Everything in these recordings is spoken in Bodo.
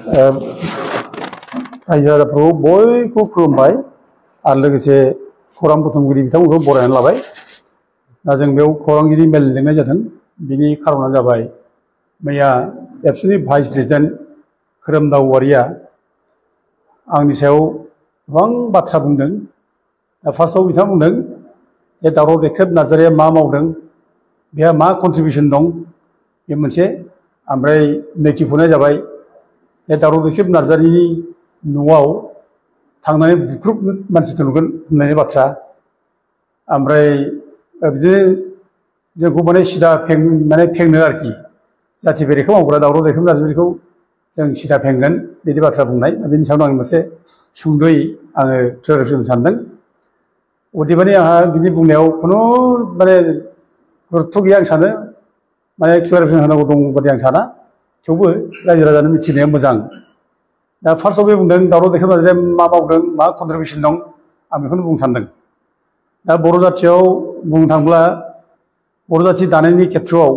रायजो राजाफोरखौ बयखौबो खुलुमबाय आरो लोगोसे खौरां बुथुमगिरि बिथांमोनखौ बरायनानै लाबाय। दा जों बेयाव खौरांगिरि मेल लिंनाय जादों। बिनि खारना जाबाय मैया एबसुनि भाइस प्रेसिडेन्ट खोरोमदाव औवारिया आंनि सायाव गोबां बाथ्रा बुंदों। फार्स्टआव बिथाङा बुंदों जे दावराव देख्रेब नार्जारिया मा मावदों, बेहा मा कन्ट्रिबिउसन दं, बे मोनसे। ओमफ्राय नैथि पइन्टआ जाबाय बे दावराव देख्रेब नार्जारिनि न'आव थांनानै बुख्रुब मानसिफोर नुगोन होननायनि बाथ्रा। ओमफ्राय बिदिनो जोंखौ माने सिदा फेंनो आरोखि, जाथि बेरेखा मावग्रा दावराव देख्रेब नार्जारिखौ जों सिदा फेंगोन बिदि बाथ्रा बुंनाय। बेनि सायावनो आं मोनसे सुंद'यै आङो क्लियारिफिकेसन सानदों। अदेबानि आंहा बिनि बुंनायाव खुनु माने गुरुत्थ' गैया आं सानो, माने क्लियारिफिकेसन होनांगौ दं बादि आं साना। थेवबो रायजो राजानो मिथिनाया मोजां। दा फार्स्टआव बे बुंदों दावराव देख्रेब नार्जारिया मा मावदों, मा कन्ट्रिबिउसन दं, आं बेखौनो बुंनो सानदों। दा बर' जाथियाव बुंनो थाङोब्ला बर' जाथि दानायनि खेथ्रआव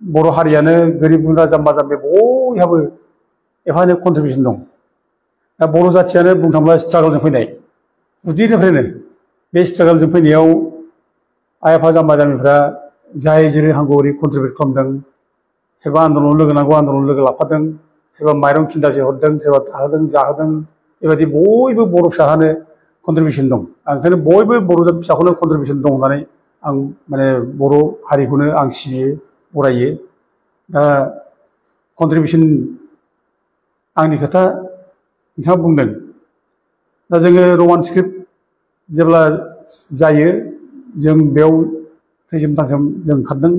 बर' हारियानो गोरिब गुन्द्रा जाम्बा जाम्बि बयहाबो एफा एनै कन्ट्रिबिउसन दं। दा बर' जाथियानो बुंनो थाङोब्ला स्ट्रागलजों फैनाय, गुदिनिफ्रायनो बे स्ट्रागलजों फैनायाव आइ आफा जाम्बा जाम्बिफ्रा जाय जेरै हांगौ ओरै कन्ट्रिबिउट खालामदों। सोरबा आन्दलनाव लोगो नांगौ आन्दलनाव लोगो लाफादों, सोरबा माइरं खिन्दासे हरदों, सोरबा दाहोदों जाहोदों। बेबायदि बयबो बर' फिसाहानो कन्ट्रिबिउसन दं। आं ओंखायनो बयबो बर' फिसाखौनो कन्ट्रिबिउसन दं होननानै आं माने बर' हारिखौनो आं सिबियो, बरायो। दा कन्ट्रिबिउसन आंनि खोथा बिथाङा बुंदों। दा जोङो रमान स्क्रिप्ट जेब्ला जायो जों बेयाव थैसोम थांसोम जों ओंखारदों।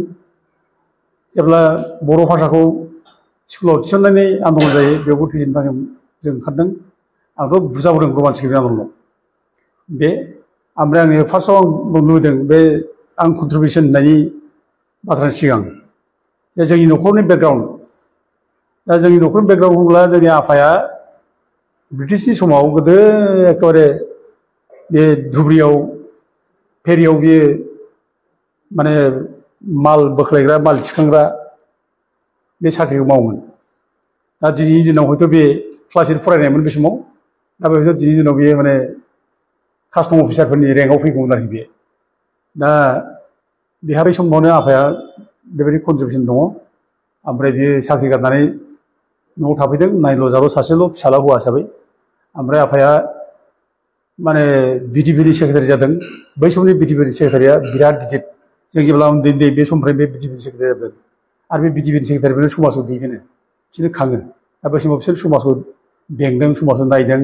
जेब्ला बर' भाषाखौ स्कुलाव थिसननायनि आन्दलन जायो बेयावबो थैसोम थांसोम जों ओंखारदों। आंथ' बुजाबोदों रमान स्क्रिप्टनि आन्दलनाव बे। ओमफ्राय आङो फार्स्टआव आं नुदों बे आं कन्ट्रिबिउसन होननायनि बाथ्रानि सिगां जे जोंनि न'खरनि बेकग्राउन्ड। दा जोंनि न'खरनि बेकग्राउन्ड बुङोब्ला जोंनि आफाया ब्रिटिशनि समाव गोदो एखेबारे बे धुबुरियाव फेरियाव बियो माने माल बोख्लायग्रा माल थिखांग्रा बे साख्रिखौ मावोमोन। दा दिनैनि दिनाव हयथ' बे क्लास 8 फरायनायमोन बे समाव। दा बेहाय दिनैनि दिनाव बियो माने कास्टम अफिसारफोरनि रेंकआव फैगौमोन आरोखि बे। दा बेहा बै समावनो आफाया बेबायदि कन्ट्रिबिउसन दङ। ओमफ्राय बियो साख्रि गारनानै न'आव थाफैदों, नायल' जाल' सासेल' फिसाला हौवा हिसाबै। ओमफ्राय आफाया माने बिटिपिनि सेक्रेटारि जादों। बै समनि बिटिपिनि सेक्रेटारिया बिराद गिदिर। जों जेब्ला उन्दै उन्दै बे समनिफ्राय बे बिटिपिनि सेक्रेटारि जादों। आरो बे बिटिपिनि सेक्रेटारिफोरनो समाजखौ दैदेनो, बिसोरो खाङो। दा बै समाव बिसोर समाजखौ बेंदों, समाजखौ नायदों।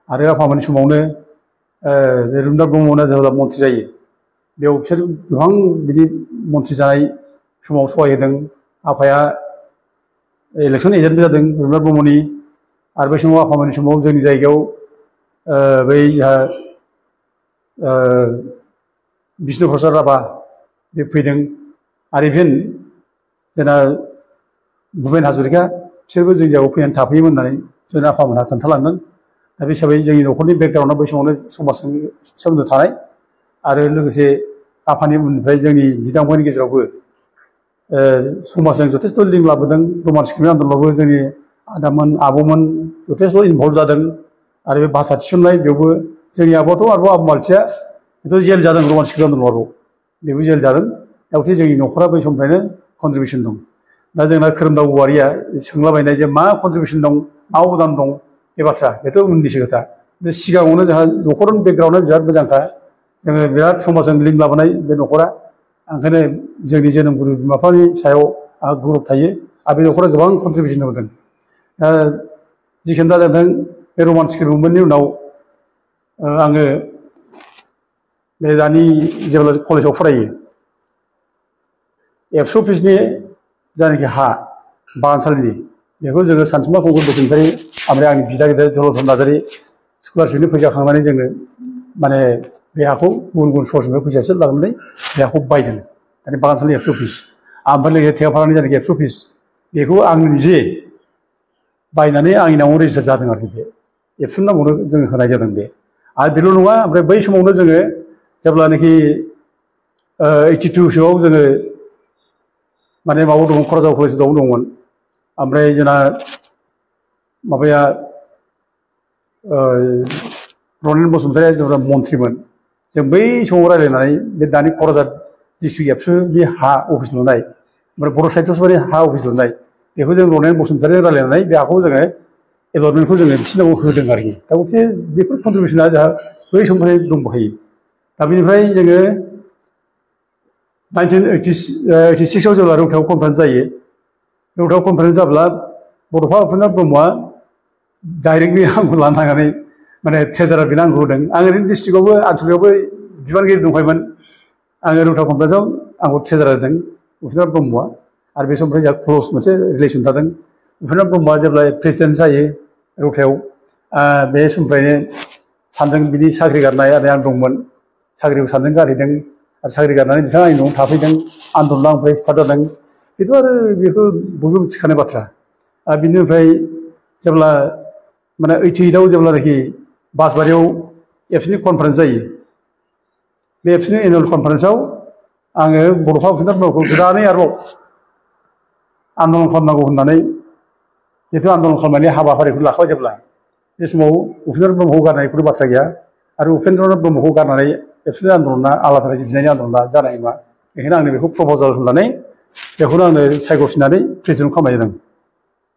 आरो आफामोननि समावनो रुपनाथ ब्रह्ममोना जेब्ला मन्थ्रि जायो बेयाव बिसोर गोबां बिदि मन्थ्रि जानाय समाव सहाय होदों। आफाया इलेक्सन एजेन्टबो जादों रुपनाथ ब्रह्मनि। आरो बै समाव आफामोननि समाव जोंनि जायगायाव बै जोंहा बिष्णु प्रसाद राभा बे फैदों। आरो इभेन जोंना भुपेन हाजरिका बिसोरबो जोंनि जायगायाव फैनानै थाफैयोमोन होननानै जोंना आफामोनहा खोन्थालांदों। दा बे हिसाबै जोंनि न'खरनि बेकग्राउन्डआ बै समावनो समाजजों सोमोन्दो थानाय। आरो लोगोसे आफानि उननिफ्राय जोंनि बिदा फंबायनि गेजेरावबो समाजजों जथेस्थ' लिंक लाबोदों। रमान स्क्रिप्टनि आन्दलनावबो जोंनि आदामोन आब'मोन जथेस्थ' इनभल्भ जादों। आरो बे भाषा थिसननाय बेयावबो जोंनि आब'आथ' आब' मालथिया बेथ' जेल जादों रमान स्क्रिप्ट आन्दलनाव, बेबो जेल जादों। दा गथिखे जोंनि न'खरा बै समनिफ्रायनो कन्ट्रिबिउसन दं। दा जोंना खोरोमदाव औवारिया सोंलाबायनाय जे मा कन्ट्रिबिउसन दं, मा अबदान दं, बे बाथ्रा बेथ' उननिसो खोथा। सिगाङावनो जोंहा न'खरनि बेकग्राउन्डआ बिराद मोजांखा। जोङो बिराद समाजजों लिंक लाबोनाय बे न'खरा। ओंखायनो जोंनि जोनोमगिरि बिमा बिफानि सायाव आंहा गौरब थायो। आरो बे न'खरा गोबां कन्ट्रिबिउसन होदों। दा जिखुनु जादों बे रमान स्क्रिप्ट मुभमेन्टनि उनाव आङो बे दानि जेब्ला कलेजाव फरायो एबसु अफिसनि जायनाखि हा बागानसालिनि बेखौ जोङो सानसुमा कंकुर बसुमतारी ओमफ्राय आंनि बिदा गिदिर जलधर नार्जारी स्कलारशिपनि फैसा खांनानै जोङो माने बे हाखौ गुबुन गुबुन सर्सनिफ्राय फैसा एसे लानानै बे हाखौ बायदों। दानि बागानसालि एबसु अफिस ओमफ्राय लोगोसे थेगाफारानि जायनाखि एबसु अफिस बेखौ आं निजे बायनानै आंनि नामाव रेजिस्टार जादों आरोखि। बे एबसुनि नामावनो जोङो होनाय जादों बे। आरो बेल' नङा, ओमफ्राय बै समावनो जोङो जेब्लानाखि 82सोआव जोङो माने माबायाव दंमोन, क'क्राझार कलेज दंमोन। ओमफ्राय जोंना माबाया रनेन बसुमतारी जेब्ला मन्थ्रिमोन जों बै समाव रायज्लायनानै बे दानि क'क्राझार डिस्ट्रिक्ट एबसुनि हा अफिस लुनाय ओमफ्राय बर' साहित्य सभानि हा अफिस लुनाय बेखौ जों रनेन बसुमतारीजों रायज्लायनानै बे हाखौ जोङो एलटमेन्टखौ जोङो बिसिनाव होदों आरोखि दा गंसे बेफोर कन्ट्रिबिउसना जोंहा बै समनिफ्राय दंबोखायो दा बेनिफ्राय जोङो 1986 आव जेब्ला रौतायाव कनफारेन्स जायो रौतायाव कनफारेन्स जाब्ला बड'फा उपेन्द्र ब्रह्मआ डाइरेक्टलि आंखौ लानो थांनानै माने ट्रेजारार बेनो आंखौ होदों आं ओरैनो डिस्ट्रिक्टआवबो आनसलिकआवबो बिबानगिरि दंखायोमोन आङो रौता कनफारेन्सआव आंखौ ट्रेजारार होदों उपेन्द्र ब्रह्मआ आरो बे समनिफ्राय जोंहा क्ल'ज मोनसे रिलेसन थादों उपेन्द्र ब्रह्मआ जेब्ला प्रेसिडेन्ट जायो रौतायाव बे समनिफ्रायनो सानजों बिदि साख्रि गारनाय आरो आं दंमोन साख्रिखौ सानजों गारहैदों आरो साख्रि गारनानै बिथाङा आंनि न'आव थाफैदों आन्दलना ओमफ्राय स्टार्ट जादों बेथ' आरो बेखौ बयबो मिथिखानाय बाथ्रा आरो बिनिफ्राय जेब्ला माने 88 आव जेब्लानाखि बासबारियाव एबसुनि कनफारेन्स जायो बे एबसुनि एनुवेल कनफारेन्सआव आङो बड'फा उपेन्द्र ब्रह्मखौ गोदानै आरोबाव आन्दलन खालामनांगौ होननानै जिहेतु आन्दलन खालामनायनि हाबाफारिखौ लाखाबाय जेब्ला बे समाव उपेन्द्र ब्रह्मखौ गारनाय खुनु बाथ्रा गैया आरो उपेन्द्र ब्रह्मखौ गारनानै एबसुनि आन्दलना आलादा रायजो बिनायनि आन्दलना जानाय नङा बेखायनो आंनो बेखौ प्रप'जाल होननानै बेखौनो आंनो सायख'फिननानै प्रेसिडेन्ट खालामनाय जादों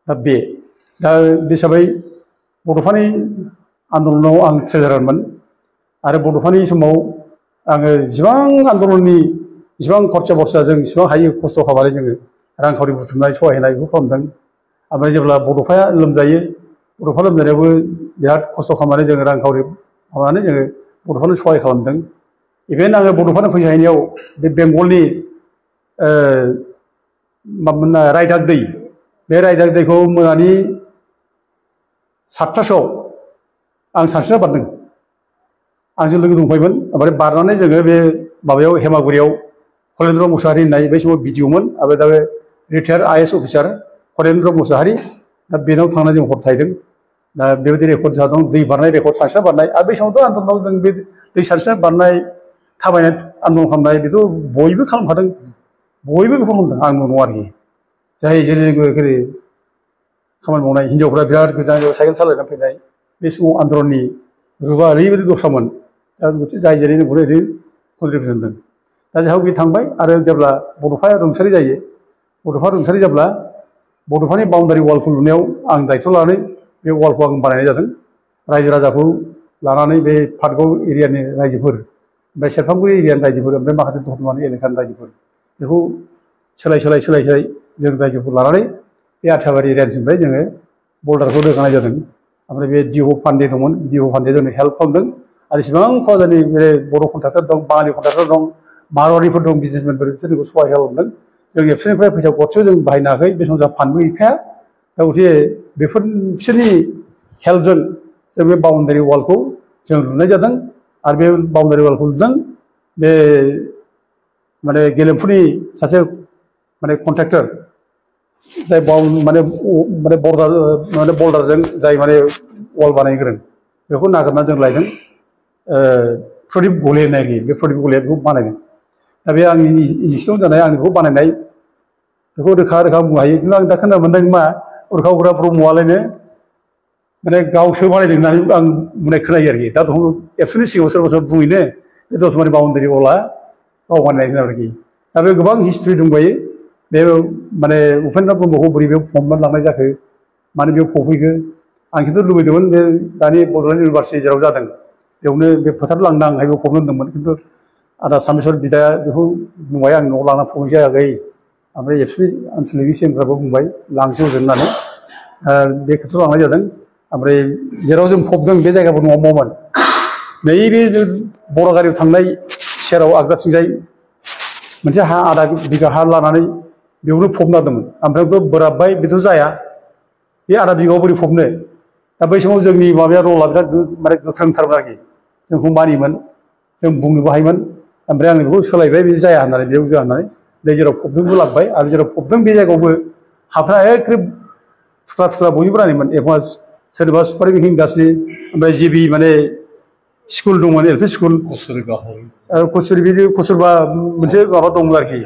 दा बे हिसाबै बड'फानि आन्दलनाव आं ट्रेजारारमोन आरो बड'फानि समाव आङो जेसेबां आन्दलननि जेसेबां खरसा बरसा जों जेसेबां हायो खस्थ' खालामनानै जोङो रांखावरि बुथुमनाय सहाय होनाय बेखौ खालामदों ओमफ्राय जेब्ला बड'फाया लोमजायो बड'फा लोमजानायावबो बिराद खस्थ' खालामनानै जोङो रांखावरि माबानानै जोङो बड'फानो सहाय खालामदों इभेन आङो बड'फानो फैसा हैनायाव बे बेंगलनि मामोन रायदाक दै बे रायदाक दैखौ मोनानि 7टासोआव आं सानस्रिना बारदों आंजों लोगो दंफायोमोन ओमफ्राय बारनानै जोङो बे माबायाव हेमागुरियाव कलेन्द्र मुसाहारि होननाय बै समाव बिडिअमोन आरो दा बे रिटायार्ड आइएएस अफिसार कलेन्द्र मुसाहारि दा बेनाव थांनानै जों हर थाहैदों दा बेबायदि रेकर्ड जादों दं दै बारनाय रेकर्ड सानस्रिना बारनाय आरो बै समावथ' आन्दलनाव जों बे दै सानस्रिना बारनाय थाबायनाय आन्दलन खालामनाय बेथ' बयबो खालामखादों बयबो बेखौ खालामदों आंल' नङा आरोखि जाय जेरै खामानि मावनाय हिन्जावफ्रा बिराद गोजान साइकेल सालायनानै फैनाय बे समाव आन्दलननि रुपा ओरैबायदि दस्रामोन दा जाय जेरै नोंखौनो ओरै कन्ट्रिबिउसन होदों दा जोंहा बे थांबाय आरो जेब्ला बड'फाया रुंसारि जायो बड'फा रुंसारि जाब्ला बड'फानि बाउन्डारि वालखौ लुनायाव आं दायथ' लानानै बे वालखौ आं बानायनाय जादों रायजो राजाखौ लानानै बे पाटगाव एरियानि रायजोफोर ओमफ्राय सेरफांगुरि एरियानि रायजोफोर ओमफ्राय माखासे दतमानि एलेकानि रायजोफोर बेखौ सोलाय जों रायजोखौ लानानै बे आथियाबारि एरियानिफ्राय जोङो बल्डारखौ रोगानाय जादों ओमफ्राय बे डिअ पान्डे दंमोन डिअ पान्डेया जोंनो हेल्प खालामदों आरो इसेबां क'क्राझारनि बे बर' कन्ट्राक्टर दं बाङालि कन्ट्राक्टर दं मारवारिफोर दं बिजनेसमेनफोर बिसोर जोंखौ सहाय खालामदों जों एबसुनिफ्राय फैसा गरसेबो जों बाहायनो हायाखै बे समाव जोंहा फान्डबो गैखाया दा गथे बेफोर बिसोरनि हेल्पजों जों बे बाउन्डारि वालखौ जों लुनाय जादों आरो बे बाउन्डारि वालखौ लुदों बे माने गेलेमफुनि सासे माने कन्ट्राक्टर जाय बल्डारजों जाय माने वाल बानायनो गोरों बेखौ नागिरना जों लायदों प्रदीप गले होननाय बे प्रदीप गलेया बेखौ बानायदों दा बे आंनि इनिसिएटिभ जानाय आं बेखौ बानायनाय बेखौ रोखा बुंनो हायो खिन्थु आं दा खोनानो मोनदों मा उरखाव ब्रह्मआलायनो माने गावसो बानायदों होननानै आं बुंनाय खोनायो आरोखि दा एबसुनि सिगाङाव सोरबा बुङैनो बे दतमानि बाउन्डारि वालआ गाव बानायनाय आरोखि दा बे गोबां हिस्ट्रि दंबायो बे माने उपेन्द्र ब्रह्मखौ बोरै बेयाव फबनानै लांनाय जाखो मानो बेयाव फबहैखो आं खिन्थु लुबैदोंमोन बे दानि बड'लेण्ड इउनिभार्सिटि जेराव जादों बेयावनो बे फोथार लांनो आं बेयाव फबनो होनदोंमोन खिन्थु आदा सामेश्वर बिदाया बेखौ बुंबाय आं न'आव लाना फबनाय जायाखै ओमफ्राय एबसुनि आनसलिकनि सिएमफ्राबो बुंबाय लांसै हजों होननानै बे खेथ्रआव लांनाय जादों ओमफ्राय जेराव जों फबदों बे जायगाबो न'आवमोन नैबे बर' गारियाव थांनाय सेराव आगदाथिंजाय मोनसे हा आधा बिगा हा लानानै बेयावनो फबना दोंमोन ओमफ्राय बोराबबाय बेथ' जाया बे आधा बिगायाव बोरै फबनो दा बै समाव जोंनि माबाया रला बिराद माने गोख्रोंथारमोन आरोखि जोंखौ मानियोमोन जों बुंनोबो हायोमोन ओमफ्राय आं बेखौ सोलायबाय बे जाया होननानै बेयाव जाया होननानै बे जेराव फबदोंबो लाबोबाय आरो जेराव फबदों बे जायगायावबो हाफ्रा एखे थुख्रा बयनिबो रानोमोन एखनबा सोरबा सुपारि मेकिं इन्डास्ट्रि ओमफ्राय जिबि माने स्कुल दंमोन एल पि स्कुल कचुरि बिदि कचुरबा मोनसे माबा दंमोन आरोखि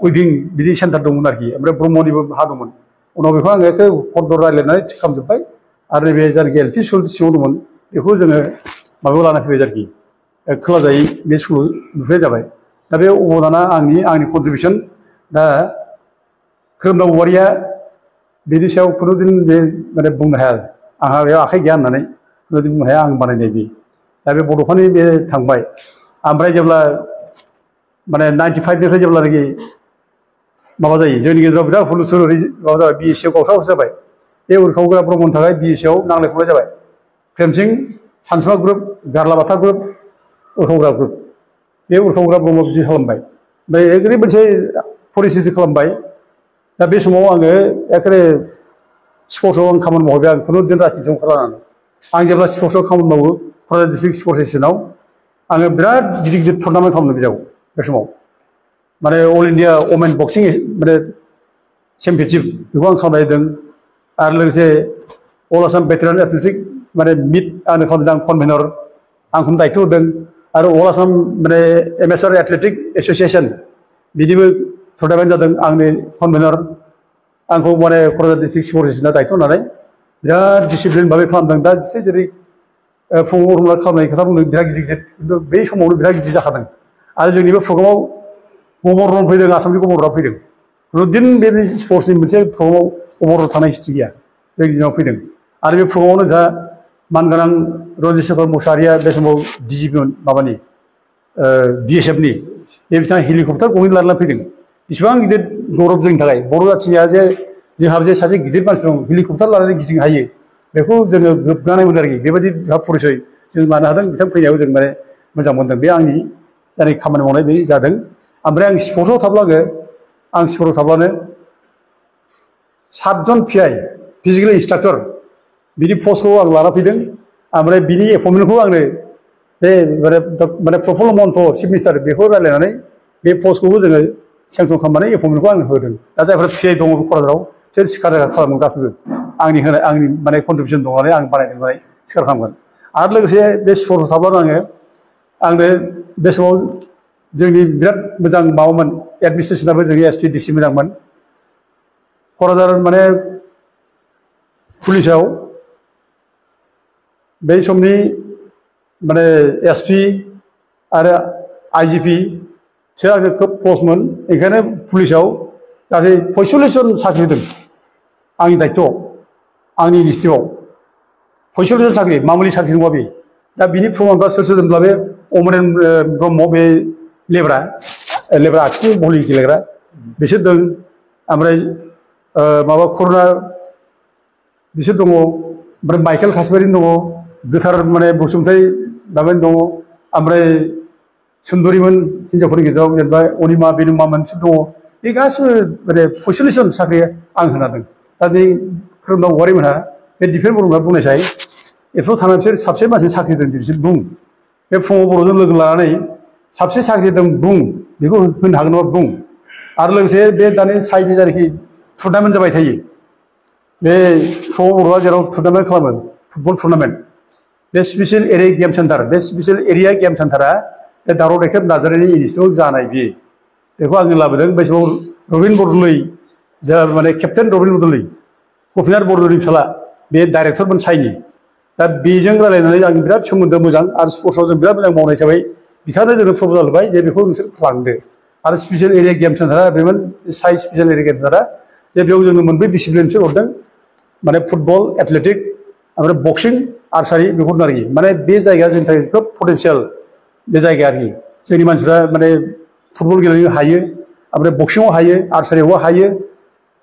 उइभिं बिदि सेन्टार दंमोन आरोखि ओमफ्राय ब्रह्मनिबो हा दंमन उनाव बेखौ आं एखे खर्दर रायज्लायनानै थिग खालामजोब्बाय आरो नैबे जायनाखि एलपि स्कुल सिङाव दंमोन बेखौ जोङो माबायाव लाना फैबाय आरोखि खोलाजायै बे स्कुलाव नुफैनाय जाबाय दा बे अबदाना आंनि कन्ट्रिबिउसन दा खोरोमदाव औवारिया बेनि सायाव खुनुदिन बे माने बुंनो हाया आंहा बेयाव आखाइ गैया होननानै खुनुदिन बुंनो हाया आं बानायनाय बे दा बे बड'फानि बे थांबाय ओमफ्राय जेब्ला माने 95निफ्राय जेब्लानाखि माबा जायो जोंनि गेजेराव बिराद हुलुस्थुल माबा जाबाय बिएससिआव गावस्रा गावस्रि जाबाय बे उरखावग्रा ब्रह्मनि थाखाय बिएससिआव नांलाय खमलाय जाबाय प्रेमसिं सानसुमा ग्रुप गारलाबाथा ग्रुप उरखावग्रा ग्रुप बे उरखावग्रा ब्रह्म बिदि खालामबाय ओमफ्राय ओरैबायदि मोनसे परिस्थिति खालामबाय दा बे समाव आङो एखेबारे स्पर्ट्सआव आं खामानि मावबाय आं खुनुदिन राजनितिआव ओंखारलानानै आं जेब्ला स्पर्ट्सआव खामानि मावो क'क्राझार डिस्ट्रिक्ट स्पर्ट्स एस'सियेसनाव आङो बिराद गिदिर गिदिर टुर्नामेन्ट खालामनो बिजाब बे समाव माने अल इन्डिया वमेन बक्सिं माने चेम्पियनशिप बेखौ आं खालामनायदों आरो लोगोसे अल आसाम भेटेरान एथलेटिक माने मिट आंनो खालामदों आं कनभेनर आंखौनो दायित्व होदों आरो अल आसाम माने एमेचार एथलेटिक एस'सियेसन बिदिबो टुर्नामेन्ट जादों आंनि कनभेनर आंखौ माने क'क्राझार डिस्ट्रिक्ट स्पर्ट्स एस'सियेसना दायित्व होनानै बिराद डिसिप्लिन भाबै खालामदों दा बिसोर जेरै फुङाव रुमला खालामनाय खोथा बुंदों बिराद गिदिर गिदिर खिन्थु बै समावनो बिराद गिदिर जाखादों आरो जोंनि बे प्रग्रामाव गभर्नर फैदों आसामनि गभर्नरा फैदों खुनुदिन बे स्पर्ट्सनि मोनसे प्रग्रामाव गभर्नर थानाय हिस्ट्रि गैया जोंनि दिनाव फैदों आरो बे प्रग्रामावनो जोंहा मानगोनां रन्जित शेखर मुसाहारिया बे समाव डिजिपिमोन माबानि बिएसएफनि बे बिथाङा हेलिकप्टार गंनै लानानै फैदों बेसेबां गिदिर गौरब जोंनि थाखाय बर' जाथिया जे जोंहा जे सासे गिदिर मानसि दं हेलिकप्टार लानानै गिदिंनो हायो बेखौ जोङो गोग्गानाय मोनो आरोखि बेबायदि परिचय जों लानो हादों बिथां फैनायाव जों माने मोजां मोनदों बे आंनि जायनाखि खामानि मावनाय बे जादों ओमफ्राय आं स्पर्ट्सआव थाब्लानो 7 जन पिआइ फिजिकेल इन्सट्राक्टर बिनि पस्टखौ आं लाना फैदों ओमफ्राय बिनि एपइन्टमेन्टखौ आंनो बे माने प्रफुल्ल महन्त चिफ मिनिस्टार बेखौ रायज्लायनानै बे पस्टखौबो जोङो सेंसन खालामनानै एपइन्टमेन्टखौ आंनो होदों दा जायफोरा पिआइ दङ क'क्राझाराव बिसोर सिखार खालामो गासैबो आंनि माने कन्ट्रिबिउसन दं नालाय आं बानायदों नालाय सिखार खालामगोन आरो लोगोसे बे स्पर्ट्सआव थाब्लानो आंनो बे समाव जोंनि बिराद मोजां माबामोन एडमिनिस्ट्रेसनाबो जोंनि एसपि डिसि मोजांमोन क'क्राझार माने पुलिसाव बै समनि माने एसपि आरो आइजिपि बिसोर आंजों खोब क्लसमोन ओंखायनो पुलिसाव गासै 45 जन साख्रि होदों आंनि दायित्वआव आंनि डिस्ट्रिक्टआव 45 जन साख्रि मामुलि साख्रि नङा बे दा बिनि प्रमानफ्रा सोर होदोंब्ला बे अमरेन ब्रह्म बे लेब्रा आखिनि भलि गेलेग्रा बिसोर दं ओमफ्राय माबा करुणा बिसोर दङ ओमफ्राय माइकेल कासबारि दङ गोथार माने बसुमतारी माबानि दङ ओमफ्राय सुन्दरिमोन हिन्जावफोरनि गेजेराव जेनेबा अनिमा बेनुमामोन बिसोर दङ बे गासिबो माने 45 जन साख्रि आं होनादों दा बे खोरोमदाव औवारिमोनहा बे दिफेन बर'मोनहा बुंनायसाय एफोराव थानानै बिसोर साबसे मानसि साख्रि होदों दिनैसिम बुं बे फुङाव बर'जों लोगो लानानै साबसे साख्रि होदों बुं बेखौ होनो हागोन नामा बुं आरो लोगोसे बे दानि साइडनि जायनाखि टुर्नामेन्ट जाबाय थायो बे फुङाव बर'आ जेराव टुर्नामेन्ट खालामो फुटबल टुर्नामेन्ट बे स्पेसियेल एरिया गेम सेन्टार बे स्पेसियेल एरिया गेम सेन्टारा बे दावराव देखेब नार्जारिनि इनस्टिटिउटआव जानाय बेखौ आङो लाबोदों बै समाव रबिन बरदलै जा माने केप्टेन रबिन बरदलै गपिनाथ बरदलैनि फिसाला बे डाइरेक्टरमोन साइनि दा बेजों रायलायनानै आं बिराद सोमोन्दो मोजां आरो स्पर्ट्सआव जों बिराद मोजां मावनाय हिसाबै बिथांनो जोंनो प्रप'जाल होबाय जे बेखौ नोंसोर लांदो आरो स्पेसियेल एरिया गेम सेन्टारा बेमोन साइ स्पेसियेल एरिया गेम सेन्टारा जे बेयाव जोंनो मोनब्रै डिसिप्लिनसो हरदों माने फुटबल एथलेटिक ओमफ्राय बक्सिं आर्सारि बेखौ आरोखि माने बे जायगाया जोंनि थाखाय खोब पटेनसियेल बे जायगाया आरोखि जोंनि मानसिफ्रा माने फुटबल गेलेनो हायो ओमफ्राय बक्सिङाव हायो आर्सारियावबो हायो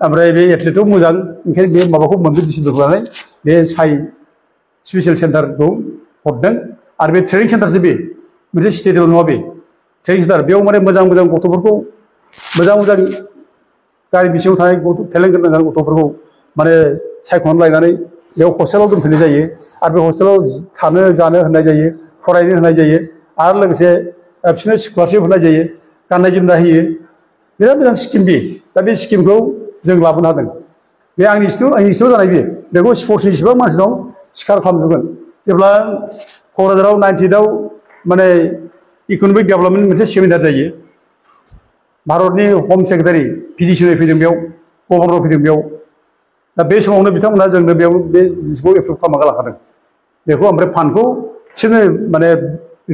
ओमफ्राय बे एथलेटआव मोजां ओंखायनो बे माबाखौ मोनब्रै डिसिप्लिनखौ लानानै बे साइ स्पेसियेल सेन्टारखौ हरदों आरो बे ट्रेनिं सेन्टारसो बे मोनसे स्टेडियाम नङा बे ट्रेनिं सेन्टार बेयाव माने मोजां गथ'फोरखौ मोजां गारि बिसिङाव थानाय टेलेन्ट गोनां गथ'फोरखौ माने सायख'नानै लायनानै बेयाव हस्टेलाव दोनफैनाय जायो आरो बे हस्टेलाव थानो जानो होनाय जायो फरायनो होनाय जायो आरो लोगोसे बिसोरनो स्कलारशिप होनाय जायो गाननाय जोमनाय होयो बिराद मोजां स्किम बे दा बे स्किमखौ जों लाबोनो हादों बे आंनि इनस्टिटिउट जानाय बेखौ स्पर्ट्सनि जेसेबां मानसि दं सिखार खालामजोबगोन जेब्ला क'क्राझाराव 98आव माने इक'नमिक डेभेलपमेन्ट मोनसे सेमिनार जायो भारतनि हम सेक्रेटारि पिडिसि फैदों बेयाव गभर्नर फैदों बेयाव दा बे समावनो बिथांमोना जोंनो बेयाव बे जिनिसखौ एप्रुभ खालामना गालांखादों बेखौ ओमफ्राय फान्डखौ बिसोरनो माने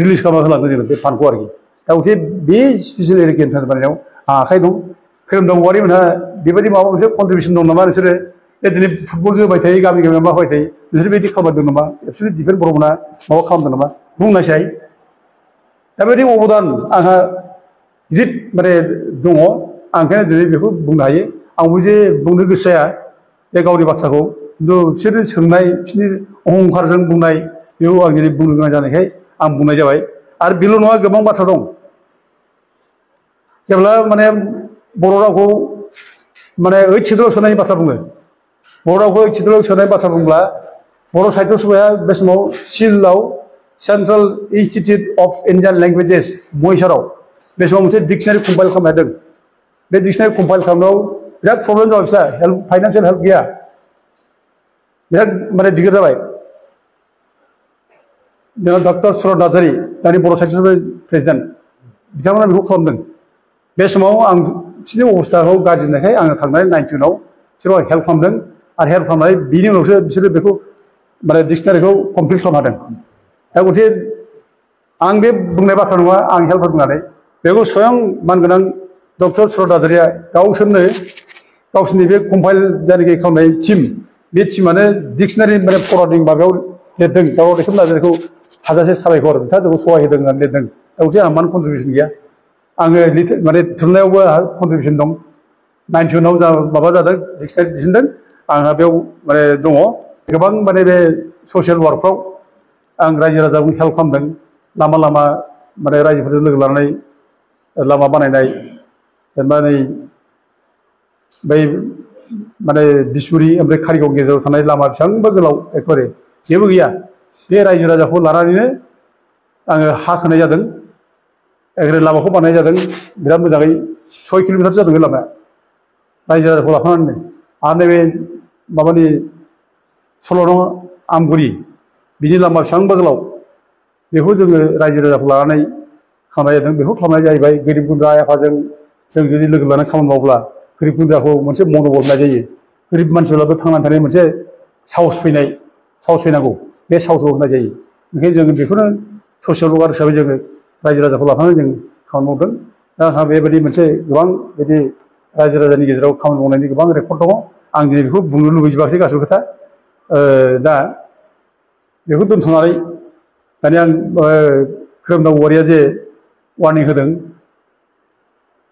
रिलिज खालामना होलांदों जोंनो बे फान्डखौ आरोखि दा गथिखे बे स्पेसियेल इरिगेसन बानायनायाव आखाइ दं खोरोमदाव औवारिमोनहा बेबायदि माबा मोनसे कन्ट्रिबिउसन दं नामा नोंसोरो दिनै फुटबल जोबाय थायो गामि गामि माबाय थायो नोंसोर बेबायदि खालामदों नामा एबसुलि दिफेन बर'मोना माबा खालामदों नामा बुंनायसाय दा बेबायदि अबदान आंहा गिदिर माने दङ आं ओंखायनो दिनै बेखौ बुंनो हायो आंबो जे बुंनो गोसो जाया बे गावनि बाथ्राखौ खिन्थु बिसोरो सोंनाय बिसोरनि अहंखारजों बुंनाय बेखौ आं दिनै बुंनो गोनां जानायखाय आं बुंनाय जाबाय आरो बेल' नङा गोबां बाथ्रा दं जेब्ला माने बर' रावखौ माने ओइथ सिदुलाव सोनायनि बाथ्रा बुङो बर' रावखौ ओइथ सिदुलाव सोनाय बाथ्रा बुंब्ला बर' साहित्य सभाया बे समाव सिलआव central institute of Indian languages महेसाराव बे समाव मोनसे डिक्सनारि कम्पाइल खालामनो बे डिक्सनारि कम्पाइल खालामनायाव बिराद प्रब्लेम जाबाय बिस्रा हेल्प फाइनान्सियेल हेल्प गैया बिराद माने दिगदार जाबाय जोंना डक्टर सुरत नार्जारि दानि बर' साहित्य सभानि प्रेसिडेन्ट बिथांमोना बेखौ खालामदों बे समाव आं बिसोरनि अबस्थाखौ गाज्रि नुनायखाय आङो थांनानै 91 आव बिसोरो हेल्प खालामदों आरो हेल्प खालामनानै बिनि उनावसो बिसोरो बेखौ माने डिक्सनारिखौ कमप्लिट खालामनो हादों दा गथिखे आं बे बुंनाय बाथ्रा नङा आं हेल्प होदों होननानै बेखौ स्वयं मानगोनां डक्टर सुरत नार्जारिया गावसोरनो गावसोरनि बे कम्पाइल जायनाखि खालामनाय टीम बे टीमानो डिक्सनारि माने फरवार्डिं माबायाव लिरदों दावराव दैखोम नार्जारिखौ हाजासे साबायखर बिथाङा जोंखौ सहाय होदों होननानै लिरदों दा गथिखे आंहा मानो कन्ट्रिबिउसन गैया आङो माने थुनलाइयावबो आंहा कन्ट्रिबिउसन दं 91 आव जा माबा जादों डिक्सनारि दिहुनदों आंहा बेयाव माने दङ गोबां माने बे ससियेल वार्कफ्राव आं रायजो राजाखौ हेल्प खालामदों लामा लामा माने रायजोफोरजों लोगो लानानै लामा बानायनाय जेनेबा नै बै माने बिसमुरि ओमफ्राय कारिगाव गेजेराव थानाय लामा बेसेबांबा गोलाव एकेबारे जेबो गैया बे रायजो राजाखौ लानानैनो आङो हा खोनाय जादों एकेबारे लामाखौ बानायनाय जादों बिराद मोजाङै 6 किल'मिटारसो जादों बे लामाया रायजो राजाखौ लाफानानै आरो नैबे माबानि 16 नं आमगुरि बिनि लामा बेसेबांबा गोलाव बेखौ जोङो रायजो राजाखौ लानानै खालामनाय जादों बेखौ खालामनाय जाहैबाय गोरिब गुन्द्रा आफाजों जों जुदि लोगो लानानै खामानि मावब्ला गोरिब गुन्द्राखौ मोनसे मन'बल होनाय जायो गोरिब मानसिब्लाबो थांनानै थानाय मोनसे साहस फैनांगौ बे साहसखौ होनाय जायो ओंखायनो जोङो बेखौनो ससियेल वर्कार हिसाबै जोङो रायजो राजाखौ लाफानानै जों खामानि मावदों दा आंहा बेबायदि मोनसे गोबां बिदि रायजो राजानि गेजेराव खामानि मावनायनि गोबां रेकर्ड दङ आं दिनै बेखौ बुंनो लुबैजोबाखै गासैबो खोथा दा बेखौ दोनथ'नानै दानि आं खोरोमदाव औवारिया जे वार्निं होदों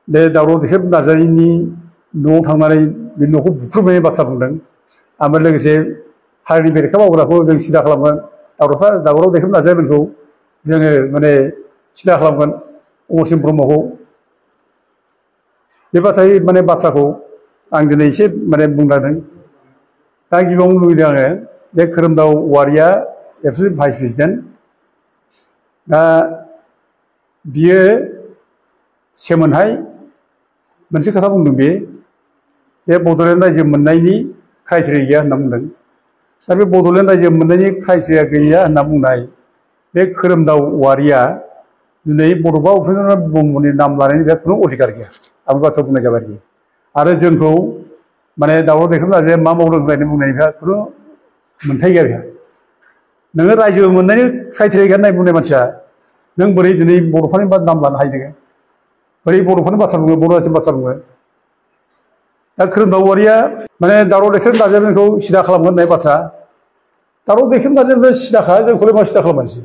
बे दावराव दैखेब नार्जारिनि न'आव थांनानै बे न'खौ बुख्रुबनायनि बाथ्रा बुंदों ओमफ्राय लोगोसे हारिनि बेरेखा मावग्राखौ जों सिदा खालामगोन दावराव दैखेब नार्जारिमोनखौ जोङो माने सिदा खालामगोन अमरसिं ब्रह्मखौ बे बाथ्राखौ आं दिनै एसे माने बुंलांदों दा गिबियावनो लुबैदों आङो जे खोरोमदाव औवारिया एबसुलि भाइस प्रेसिडेन्ट दा बियो सेमोनहाय मोनसे खोथा बुंदों बे जे बड'लेण्ड रायजो मोननायनि क्राइटेरिया गैया होनना बुंदों दा बे बड'लेण्ड रायजो मोननायनि क्राइटेरिया गैया होनना बुंनाय बे खोरोमदाव औवारिया दिनै बड'फा उपेन्द्रनाथ ब्रह्मनि नाम लानायनि बेहा खुनु अधिकार गैया आं बाथ्रा बुंनाय जाबाय आरो जोंखौ माने दावराव दैखेब नार्जारिया मा मावदों होननानै बुंनायनि बेहा खुनु मोन्थाय गैया बेहा नोङो रायजो मोननायनि क्राइटेरिया गैया होननाय बुंनाय मानसिया नों बोरै दिनै बड'फानि नाम लानो हायो नोङो बोरै बड'फानि बाथ्रा बुङो बर' रायजोनि बाथ्रा बुङो दा खोरोमदाव औवारिया माने दावराव दैखेब नार्जारिखौ सिदा खालामगोन होननाय बाथ्रा दावराव दैखेब नार्जारिनिफ्राय सिदाखा जोंखौलाय मा सिदा खालामनोसै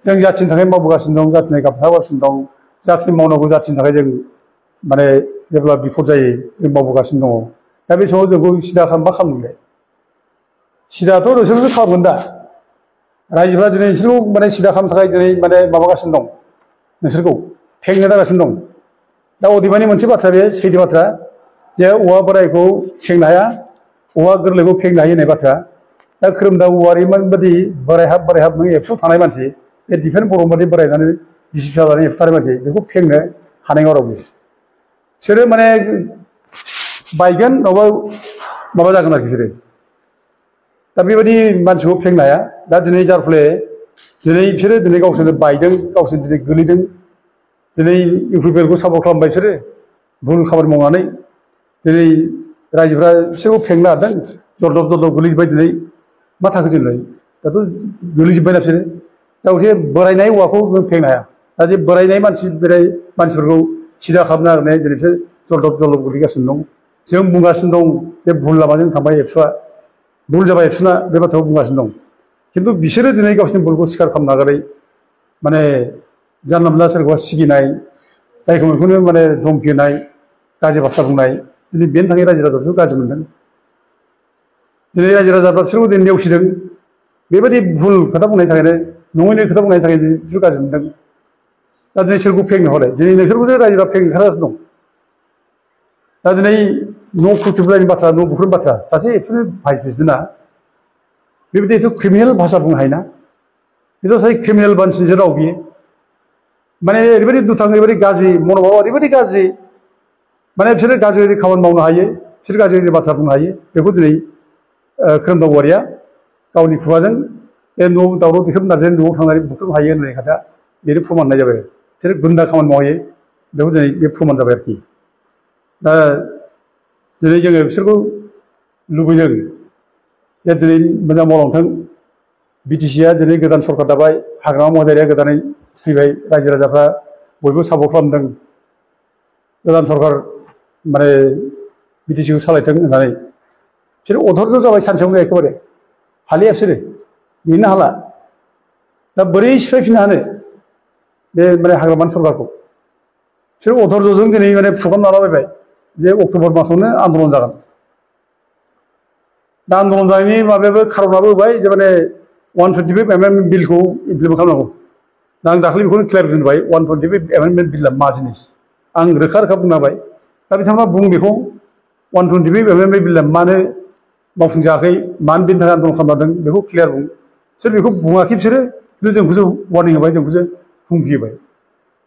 जों जाथिनि थाखाय मावबोगासिनो दं जाथिनि गाबथागासिनो दं जाथिनि मावनांगौ जाथिनि थाखाय जों माने जेब्ला बिफद जायो जों मावबोगासिनो दङ दा बे समाव जोंखौ सिदा मा खालामनोलाय सिदाथ' नोंसोरसो खालामगोन दा रायजोफ्रा दिनै नोंसोरखौ माने सिदा खालामनो थाखाय दिनै माने माबागासिनो दं नोंसोरखौ फेंनो जागासिनो दं दा अदेबानि मोनसे बाथ्रा बे सैथो बाथ्रा जे औवा बोरायखौ फेंनो हाया औवा गोरलैखौ फेंनो हायो होननाय बाथ्रा दा खोरोमदाव औवारिमोन बादि बोराय हाब नों एबसुआव थानाय मानसि बे दिफेन बर' बादि बोरायनानै बिसि फिसा लानानै एबसुआव थानाय मानसि बेखौ फेंनो हानाय नङा रावबो बिसोरो माने बायगोन नङाबा माबा जागोन आरोखि बिसोरो दा बेबायदि मानसिखौ फेंनो हाया दा दिनै जार फले दिनै बिसोरो दिनै गावसोरनो बायदों गावसोर दिनै गोलैदों दिनै इउपिपिएलखौ सापर्ट खालामबाय बिसोरो भुल खामानि मावनानै दिनै रायजोफ्रा बिसोरखौ फेंनो हादों जलदब जलदब गोलैजोब्बाय दिनै मा थाखो जोंलाय दाथ' गोलैजोब्बायना बिसोरो दा एसे बोरायनाय औवाखौ फेंनो हाया दा जे बोरायनाय मानसिफोरखौ सिदा खालामनो नागिरनाय दिनै बिसोर जलदब जलदब गोलैगासिनो दं जों बुंगासिनो दं जे भुल लामाजों थांबाय एबसुआ भुल जाबाय एबसुना बे बाथ्राखौ बुंगासिनो दं खिन्थु बिसोरो दिनै गावसोरनि भुलखौ स्वीकार खालामनो नागारै माने जानला मोनला सोरखौबा सिगिनाय जायखौ बेखौनो माने धमखि होनाय गाज्रि बाथ्रा बुंनाय दिनै बेनि थाखाय रायजो राजाफोरखौ गाज्रि मोनदों दिनै रायजो राजाफ्रा बिसोरखौ दिनै नेवसिदों बेबायदि भुल खोथा बुंनायनि थाखायनो नङैनो खोथा बुंनायनि थाखाय बिसोर गाज्रि मोनदों दा दिनै सोरखौ फेंनो हले दिनै नोंसोरखौसो रायजोफ्रा फेंनो ओंखारगासिनो दं दा दिनै न' खुख्रिबलायनायनि बाथ्रा न' बुख्रुबनायनि बाथ्रा सासे एबसुनि भाइस प्रेसिडेन्टआ बेबायदिथ' क्रिमिनेल भाषा बुंनो हायोना बेथ' सासे क्रिमिनेल मानसिनिसो राव बियो माने ओरैबायदि दुथां ओरैबायदि गाज्रि मन'भाबा ओरैबायदि गाज्रि माने बिसोरो गाज्रि गाज्रि खामानि मावनो हायो बिसोर गाज्रि गाज्रि बाथ्रा बुंनो हायो बेखौ दिनै खोरोमदाव औवारिया गावनि खुगाजों बे न' दावराव देख्रुब नार्जारिनि न'आव थांनानै बुख्रुबनो हायो होननाय खोथा बेनो प्रमान होनाय जाबाय बिसोर गुन्दा खामानि मावहैयो बेखौ दिनै बे प्रमान जाबाय आरोखि दा दिनै जोङो बिसोरखौ लुबैदों जे दिनै मोजां मावलांथों बिटिसिआ दिनै गोदान सरकार दाबाय हाग्रामा महिलारिया गोदानै फैबाय रायजो राजाफ्रा बयबो सापर्ट खालामदों गोदान सरकार माने बिटिसिखौ सालायथों होननानै बिसोर अधर्ज जाबाय सानसेयावनो एखेबारे हालिया बिसोरो नेनो हाला दा बोरै सिफायफिननो हानो बे माने हाग्रामानि सरकारखौ बिसोर अधर्जजों दिनै माने प्रग्राम लालाबायबाय जे अक्ट'बर मासावनो आन्दलन जागोन दा आन्दलन जानायनि माबायाबो खारनाबो होबाय जे माने 125 एमेन्डमेन्ट बिलखौ इमप्लिमेन्ट खालामनांगौ दा आं दाखालि बेखौनो क्लियार दोनबाय 125 एमेन्डमेन्ट बिलआ मा जिनिस आं रोखा रोखा बुंना होबाय दा बिथांमोना बुं बेखौ 125 एमेन्डमेन्ट बिलआ मानो मावफुंजायाखै मानो बेनि थाखाय आन्दलन खालामदों बेखौ क्लियार बुं बिसोर बेखौ बुङाखै बिसोरो खिन्थु जोंखौसो वार्निं होबाय जोंखौसो हुमखि होबाय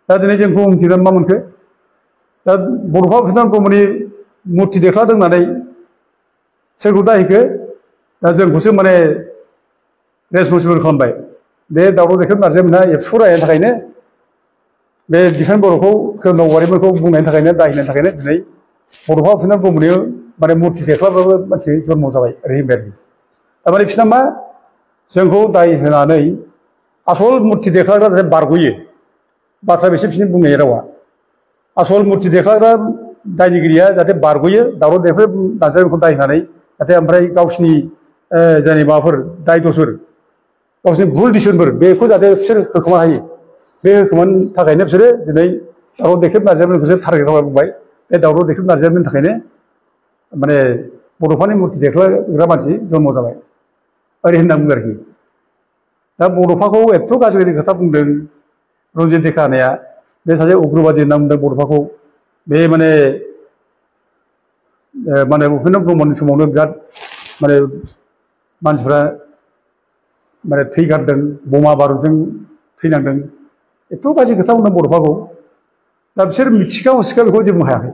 दा दिनै जोंखौ हुमखिनानै मा मोनखो दा बड'फा उपेन्द्र ब्रह्मनि मुर्ति देख्लादों होननानै सोरखौ दायहैखो दा जोंखौसो माने रेसपन्सिबोल खालामबाय बे दावराव देख्रुब नार्जारिया मोनहा एबसु रायनायनि थाखायनो बे दिफेन बर'खौ खोरोमदाव औवारिमोनखौ बुंनायनि थाखायनो दायहैनायनि थाखायनो दिनै बड'फा उपेन्द्र ब्रह्मनि माने मुर्ति देख्लाबाबो मानसि जन्म जाबाय ओरै होनबाय आरोखि थारमाने बिसोरना मा जोंखौ दाय होनानै आसल मुर्ति देख्लाग्रा जाहाथे बारग'यो बाथ्रा बेसे बिसोरनि बुंनाय रावा आसल मुर्ति देख्लाग्रा दायनिगिरिया जाहाथे बारग'यो दावराव देख्रुब नार्जारिखौ दाय होनानै जाहाथे ओमफ्राय गावसिनि जायनि माबाफोर दाय दसफोर गावसिनि भुल डिसिसनफोर बेखौ जाहाथे बिसोर होखोमानो हायो बे होखोमानो थाखायनो बिसोरो दिनै दावराव देख्रुब नार्जारिखौसो टारगेट खालामना बुंबाय बे दावराव देख्रुब नार्जारिनि थाखायनो माने बड'फानि मुर्ति देख्लाग्रा मानसि जन्म जाबाय ओरै होनना बुङो आरोखि दा बड'फाखौ एथ' गाज्रि गाज्रि खोथा बुंदों रन्जित देखा होनाया बे सासे उग्रबादि होनना बुंदों बड'फाखौ बे माने उपेन्द्र ब्रह्मनि समावनो बिराद माने मानसिफ्रा माने थैगारदों बमा बारुदजों थैनांदों एथ' गाज्रि खोथा बुंदों बड'फाखौ दा बिसोर मिथिखा हसिखा बेखौ जेबो बुंनो हायाखै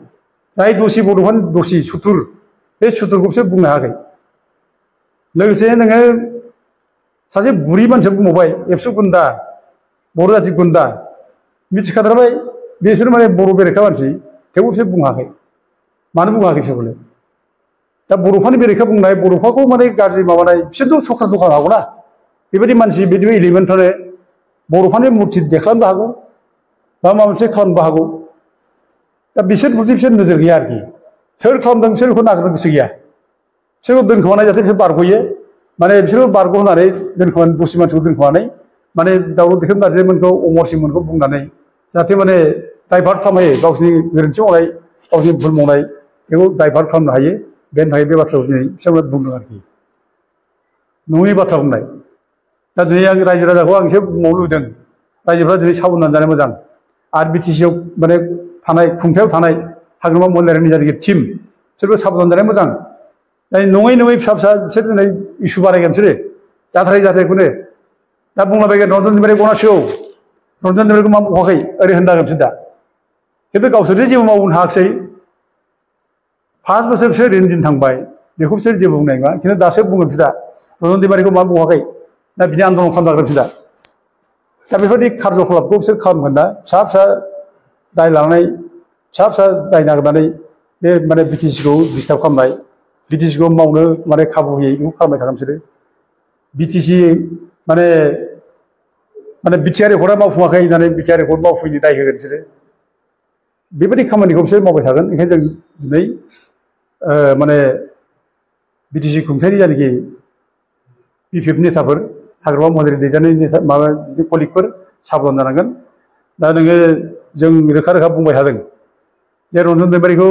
जाय दसि बड'फानि दसि सुथुर बे सुथुरखौ बिसोर बुंनो हायाखै लोगोसे नोङो सासे बुरि मानसिया बुंबावबाय एबसु गुन्दा बर' जाथि गुन्दा मिथिखाथारबाय बिसोर माने बर' बेरेखा मानसि थेवबो बिसोर बुङाखै मानो बुङाखै बिसोरखौलाय दा बड'फानि बेरेखा बुंनाय बड'फाखौ माने गाज्रि माबानाय बिसोरथ' सरकार दखान हागौना बेबायदि मानसि बिदि एलिमेन्टफ्रानो बड'फानि मुर्ति देख्लानोबो हागौ बा माबा मोनसे खालामनोबो हागौ दा बिसोर प्रति बिसोर नोजोर गैया आरोखि सोर खालामदों बिसोर बेखौ नागिरनो गोसो गैया बिसोरखौ दोनखोमानाय जाहाथे बिसोर बारग'यो माने बिसोरखौ बारग' होनानै दोनखोमानाय दस्रि मानसिखौ दोनखोमानानै माने दावराव देख्रुब नार्जारिमोनखौ अमरसिंहमोनखौ बुंनानै जाहाथे माने डाइभार्ट खालामनो हायो गावसिनि गोरोन्थि मावनाय गावसिनि भुल मावनाय बेखौ डाइभार्ट खालामनो हायो बेनि थाखाय बे बाथ्राखौ दिनै बिथांमोना बुंदों आरोखि नङै बाथ्रा बुंनाय दा दिनै आं रायजो राजाखौ आं एसे बुंबावनो लुबैदों रायजोफ्रा दिनै साबधान जानाया मोजां आरो बिटिसिआव माने थानाय खुंथायाव थानाय हाग्रामा महिलारिनि जायनाखि टिम बिसोरबो साबधान जानाया मोजां दा नङै फिसा फिसा बिसोर दिनै इसु बारायगोन बिसोरो जाथारैखौनो दा बुंलाबायगोन रन्जन दैमारि गनांसिगौ रन्जन दैमारिखौ मा मावाखै ओरै होननांगोन बिसोर दा खिन्थु गावसोरसो जेबो मावनो हायाखिसै 5 बोसोर बिसोर ओरैनो दिन थांबाय बेखौ बिसोर जेबो बुंनाय नङा खिन्थु दासो बुंगोन बिसोर दा रन्जन दैमारिखौ मा मावाखै दा बिदि आन्दलन खालामनांगोन बिसोर दा बेफोरबायदि कार्जकलापखौ बिसोर खालामगोन दा फिसा दाय लानानै फिसा दाय नागिरनानै बे माने बिटिसिखौ डिस्टार्ब खालामनाय बिटिसिखौ मावनो माने खाबु होयै बेखौ खालामबाय थागोन बिसोरो बिटिसि माने माने बिटिआर रेकर्डआ मावफुङाखै होननानै बिटिआर रेकर्ड मावफुंनि दाय होगोन बिसोरो बेबायदि खामानिखौ बिसोर मावबाय थागोन ओंखायनो जों दिनै माने बिटिसि खुंथायनि जायनाखि बिपिएफ नेताफोर हाग्रामा महरै दैदेननाय नेता माबा बिदि कलिगफोर साबधान जानांगोन दा नोङो जों रोखा रोखा बुंबाय थादों जे रन्जन दैमारिखौ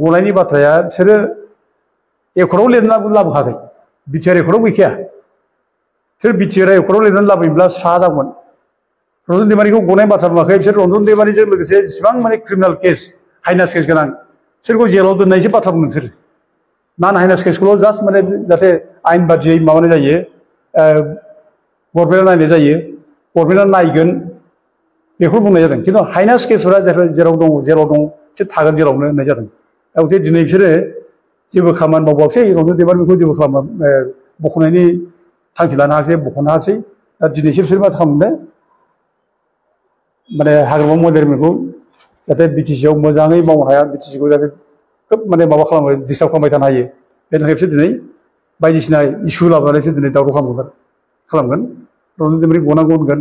गनायनि बाथ्राया बिसोरो एकराव लिरनानै लाबोखाखै बिटिआर रेकर्डआव गैखाया बिसोर बिटिआर रेकर्डआव लिरनानै लाबोयोब्ला स्रा जागौमोन रन्जन दैमारिखौ गनाय बाथ्रा बुङाखै बिसोर रन्जन दैमारिजों लोगोसे जेसेबां माने क्रिमिनाल केस हाइनास केस गोनां बिसोरखौ जेलाव दोननायसो बाथ्रा बुंदों बिसोर नान हाइनास केसखौल' जास्ट माने जाहाथे आयेन बादियै माबानाय जायो गभर्नमेन्टआ नायनाय जायो गभर्नमेन्टआ नायगोन बेखौ बुंनाय जादों खिन्थु हाइनास केसफोरा जेराव दं बिसोर थागोन जेरावनो होननाय जादों गथिखे दिनै बिसोरो जेबो खामानि मावबाखसै रन्जन दैमारिखौ जेबो खालामा बख'नायनि थांखि लानो हायाखसै बख'नो हायाखसै दा दिनैसो बिसोर मा खालामदों माने हाग्रामा महिलारिखौ जाहाथे बिटिसिआव मोजाङै मावनो हाया बिटिसिखौ जाहाथे खोब माने माबा खालामो डिस्टार्ब खालामबाय थानो हायो बेनि थाखाय बिसोर दिनै बायदिसिना इस्यु लाबोनानै बिसोर दिनै दावराव खालामगोन रन्जन दैमारि गनांगौ होनगोन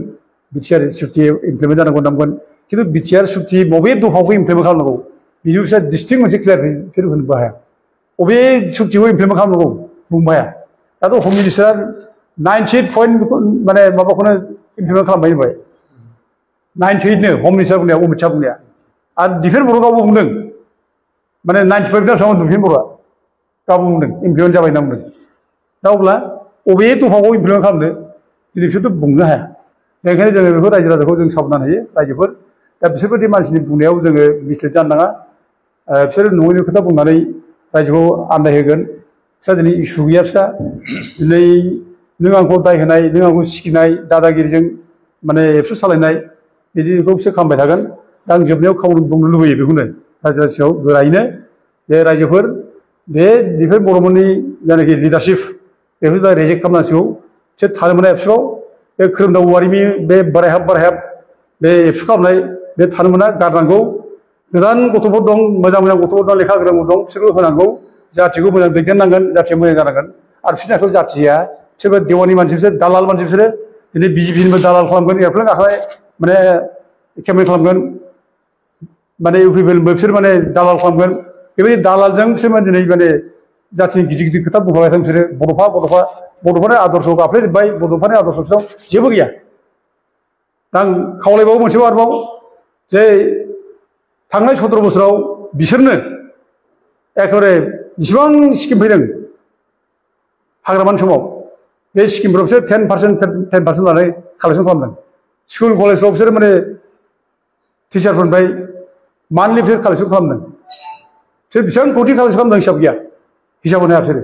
बिटिआर सुक्ति इमप्लिमेन्ट जानांगौ होननांगोन खिन्थु बिटिआर सुक्ति बबे दफाखौ इमप्लिमेन्ट खालामनांगौ बिनि बिसोर डिस्टिंक्ट मोनसे क्लियार बिसोर होनोबो हाया बबे सुक्तिखौ इमप्लिमेन्ट खालामनांगौ बुंनो हाया दाथ' हम मिनिस्टारा 98 पइन्ट माने माबाखौनो इमप्लिमेन्ट खालामबाय होनबाय 98नो हम मिनिस्टार बुंनाया अमित शाह बुंनाया आरो दिफेन बर' गावबो बुंदों माने 95 ना बेसेबां दिफेन बर'आ गावबो बुंदों इमप्लिमेन्ट जाबाय होनना बुंदों दा अब्ला बबे दफाखौ इमप्लिमेन्ट खालामनो दिनै बिसोरथ' बुंनो हाया बेनिखायनो जोङो बेखौ रायजो राजाखौ जों साबधान होयो रायजोफोर दा बिसोरबायदि मानसिनि बुंनायाव जोङो मिस्टेक जानो नाङा बिसोर नङैनि खोथा बुंनानै रायजोखौ आन्दायहोगोन बिस्रा दिनै इसु गैया बिस्रा दिनै नों आंखौ दाय होनाय नों आंखौ सिगिनाय दादागिरिजों माने एबसु सालायनाय बिदिखौ बिसोर खालामबाय थागोन दा आं जोबनायाव खावनो बुंनो लुबैयो बेखौनो रायजो राजायाव गोरायैनो जे रायजोफोर बे दिफेन बर'मोननि जायनाखि लिडारशिप बेखौ दा रेजेक्ट खालामनांसिगौ बिसोर थानो मोना एबसुआव बे खोरोमदाव औवारिनि बे बारायहाब बे एबसु खालामनाय बे थानो मोना गारनांगौ गोदान गथ'फोर दं मोजां गथ'फोर दं लेखा गोरोंबो दं बिसोरखौ होनांगौ जाथिखौ मोजां दैदेननांगोन जाथिया मोजां जानांगोन आरो बिसोरनि आखायाव जाथिया बिसोरबो देवानि मानसि बिसोर दालाल मानसि बिसोरो दिनै बिजेपिनिबो दालाल खालामगोन एर'प्लेन गाखोनाय माने केम्पेन खालामगोन माने इउपिपिएलबो बिसोर माने दालाल खालामगोन बेबायदि दालालजों बिसोर दिनै माने जाथिनि गिदिर गिदिर खोथा बुंखाबाय थादों बिसोरो बड'फानि आदर्शआव गाफ्लेजोब्बाय बड'फानि आदर्शआव जेबो गैया दा आं खावलायबावो मोनसेबाव आरोबाव जे थांनाय 17 बोसोराव बिसोरनो एखेबारे जेसेबां स्किम फैदों हाग्रामानि समाव बे स्किमफोराव बिसोर 10% लानानै कालेक्सन खालामदों स्कुल कलेजफ्राव बिसोर माने टिचारफोरनिफ्राय मान्थलि बिसोर कालेक्सन खालामदों बिसोर बेसेबां कोटि कालेक्सन खालामदों हिसाब गैया हिसाब होनो हाया बिसोरो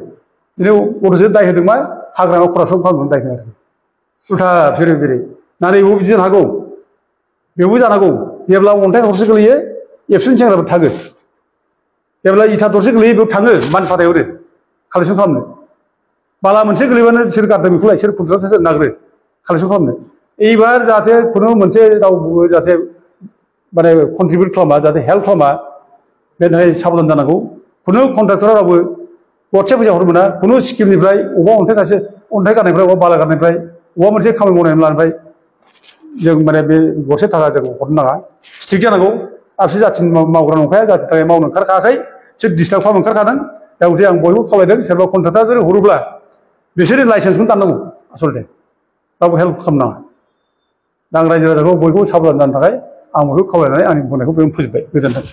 दिनै गथ'सो दाय होदों मा हाग्रामायाव करापसन खालामदों दाय होदों उल्था बिसोरो जेरै नाथाय बेबो बिदि जानो हागौ बेबो जानांगौ जेब्ला अन्थाइ थरसे गोलैयो एबसुनि सेंग्राफोर थाङो जेब्ला इथा थरसे गोलैयो बेयाव थाङो मानफाथाय हरो कालेक्सन खालामनो बाला मोनसे गोलैबानो बिसोर गारदों बेखौलाय बिसोर कन्ट्राक्टरसो नागिरो कालेक्सन खालामनो एबार जाहाथे खुनु मोनसे रावबो जाहाथे माने कन्ट्रिबिउट खालामा जाहाथे हेल्प खालामा बेनि थाखाय साबधान जानांगौ खुनु कन्ट्राक्टरा रावबो गरसे फैसा हरनो मोना खुनु स्किमनिफ्राय अबेबा अन्थाइ गारनायनिफ्राय अबेबा बाला गारनायनिफ्राय अबेबा मोनसे खामानि मावनानै लानायनिफ्राय जों माने बे गरसे थाखा जों हरनो नाङा स्ट्रिक्ट जानांगौ आरो बिसोर जाथिनि मावग्रा नंखाया जाथिनि थाखाय मावनो ओंखारखायाखै बिसोर डिस्टार्ब खालामनो ओंखारखादों दा गथिखे आं बयबो खावलायदों सोरबा कन्ट्राक्टरा जुदि हरोब्ला बिसोरो लाइसेन्सखौनो दाननांगौ आसलथे रावबो हेल्प खालामनाङा दा आं रायजो राजाखौ बयखौबो साबधान जानो थाखाय आं बयखौ खावलायनानै आंनि बुंनायखौ बेयावनो फोजोबबाय गोजोन्थों